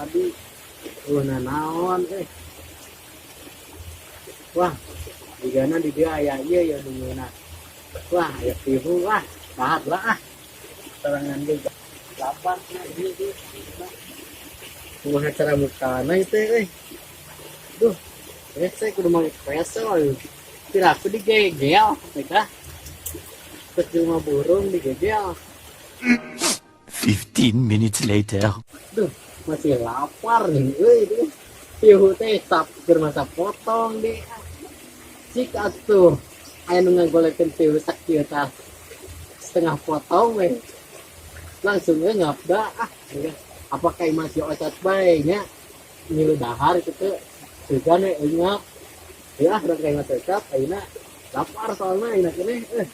Tadi. Naon eh. Wah, jigana di dieu aya ieu ya nu ngeunah. Wah, aya pihu, wah, dahar lah ah. Sorangan ge lapar nya ieu ge. Kumaha cara mukana ieu teh euy. Duh, rese kudu make peso euy. Piraku digegel teh kah. Terus jelema burung digegel. 15 minutes later. Duh, masih lapar nih euy duh. Pihu teh sap keur masa potong deh. Cik atuh. Aya nu ngagolekeun pihu sakieu tah. Setengah potong we. Langsung we ngapda ah. Ya. Apakah masih ocat bae nya ngilu dahar kitu. Sugan we ngap. Ya, urang kayak mah cocok ayeuna lapar soalna ayeuna keneh eh.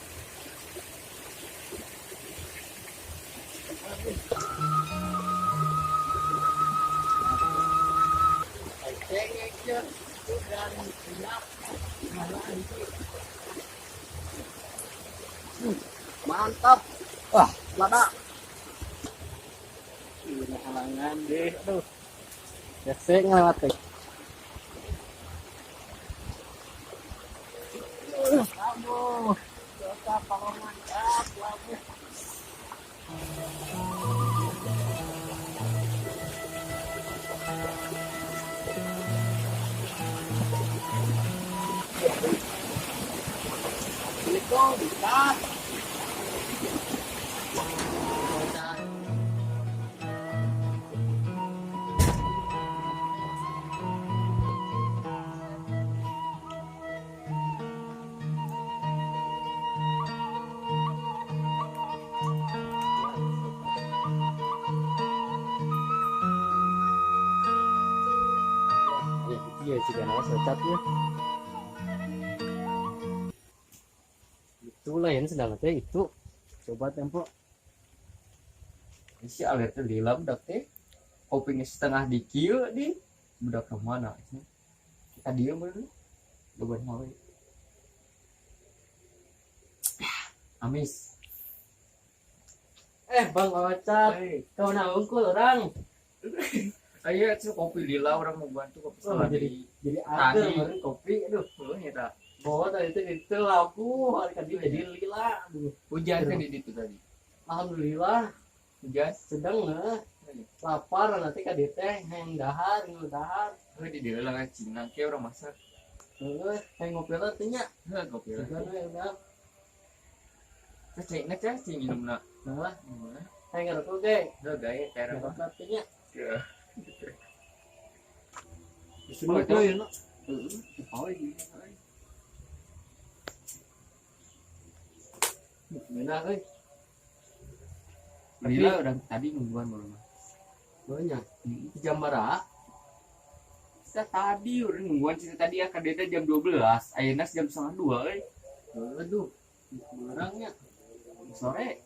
Mantap. Wah, lada. Ini halangan deh. Aduh. Biasa ngelewat deh. Kamu. Dosa mantap, labu. Assalamualaikum, Ustaz. Iya, jika nawas lecatnya. Itulah yang sedang teh itu. Coba tempo. Si alir teh lila budak teh. Kopinya setengah di kieu di budak ke mana? Kita diem dulu. Beban hawe. Amis. Bang Ocat, kau na unggul orang. Ayo itu kopi lila orang mau bantu kopi Oh, jadi ada kemarin kopi, aduh. Oh, ya Bawa tadi itu laku, hari tadi jadi lila. Aduh. Hujan kan di situ tadi. Alhamdulillah. Hujan sedang lah. Lapar nanti ka dieu teh hayang dahar, ngilu dahar. Heuh di dieu lah Cina ke orang masak. Heuh, hayang ngopi lah teh nya. Heuh ngopi lah. Sugan we udah. Teh cai na cai cai minumna. Heuh. Hayang ngarokok ge. Heuh gae teh ngarokok teh nya. Heeh. Semua itu ya, nak. Heeh, oh iya. Ngeunah euy. Lila udah tadi nungguan baru mah. Banyak. Jam berapa? Kita tadi udah nungguan sih tadi ya kadeta jam 12, ayeuna jam 1:30 euy. Aduh, barangnya sore.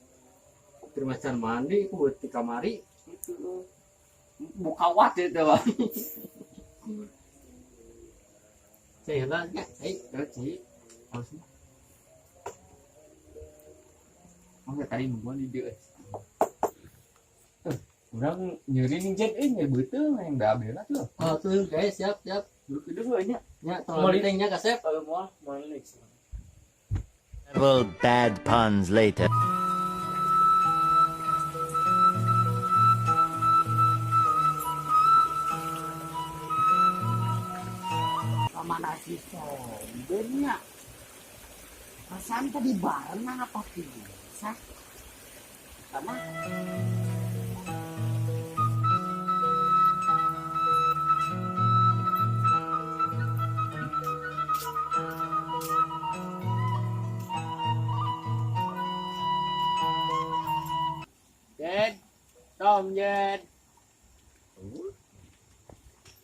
Terima can mandi aku buat di kamari. Itu. Buka wat itu, Bang. Cai heula nya, cai. Heeh, cai. Harus. Oh, tadi nungguan di dieu. Urang nyeri nih jet euy nyeri beuteung yang da abela tuh. Oh, tuh guys, siap, siap. Dulu kedua nya. Nya tolong teh nya kasep. Moal moal next. Several bad puns later. Mana si sombongnya? Perasaan tadi bareng apa bisa? Sama Jed, Tom Jed.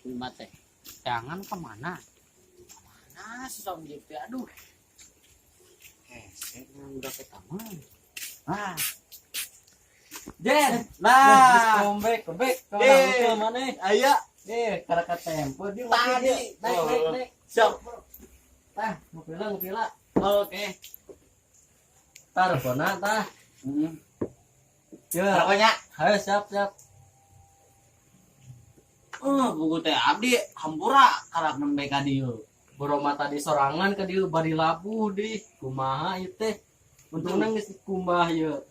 Lima teh. Jangan kemana? Kemana si Tom Jed? Aduh. Hese udah ke taman. Ah. Jen, Nah, nah, comeback, comeback. Eh. Mana? Aya. Karena tempo dia Tadi. Naik, naik, naik. Siap. Tah, ngopi lah, ngopi lah. Oke. Tah, rokona tah. Heeh. Ya. Rokoknya. Ayo, siap, siap. Buku teh abdi hampura karak nembe ka dieu. Boroma tadi sorangan ka dieu bari labuh di. Kumaha ieu teh? Untungna geus dikumbah ieu.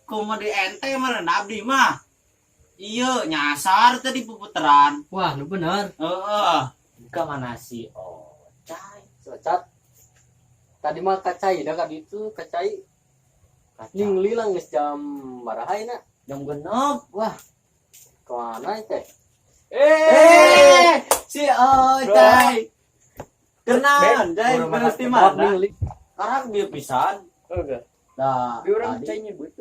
Kumaha di ente mah abdi mah. Iya, nyasar tadi puputeran. Wah, nu bener. Heeh. Ka mana si Ocai? Socat. Tadi mah kacai dah ka ditu, kacai. Ning lila geus jam baraha na? Jam 6. Wah. Kemana teh? Eh, si Ocai. Kenalan, Jai, Boro terus di Wah, mana? ning li. Karak bieu pisan. Oke. Dah. Bi urang tadi. cai nyebut.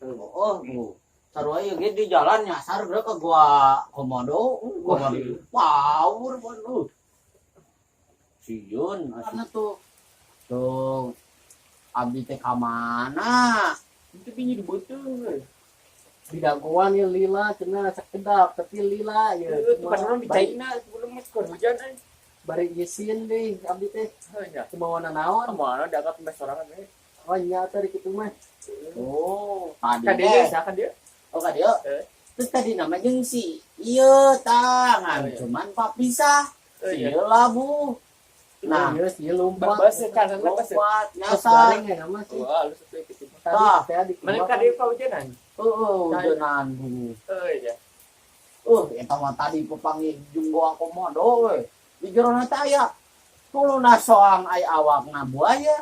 Oh, bu. Sarua ieu ge di jalan nyasar geura ke gua Komodo. Gua power lu. Sieun karena tuh. Tuh. Abdi teh ka mana? Itu pinjir di beuteung euy. Di dagoan ya lila cenah sakedap tapi lila ya. Itu pas urang dicaina sebelum mas keur hujan euy. Bari isin deh abdi teh. Heuh nya. Kumaha naon? Mana dianggap mes sorangan we. Oh nya teh kitu mah. Oh, tadi Ka dieu teh. siapa dia? Oh, ka dieu. Eh. Terus tadi nama jeung si ieu tangan Oh, iya. cuman papisah. Oh, Si iya. ieu labuh. Nah, Nah, geus ieu lompat. Bas kan bas. lompat Terus nyasar. garing ya nama sih. Wah, lu sesuai gitu. Tadi Tah. teh di Mana ka dieu kahujanan? Heeh, hujanan bu. Heuh ya. Eta mah tadi pepanggih jeung goa Komodo we. Di jerona teh aya tuluna soang ai awakna buaya.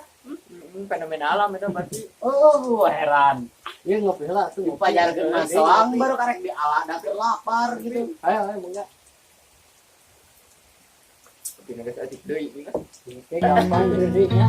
Fenomena alam itu berarti. Oh, heran. Ieu ngopi heula tuh. Dipajarkeun mah soang baru karek diala da keur lapar gitu. Ayo ayo mangga. Tapi geus adik deui ini. Oke, gampang jadi ya.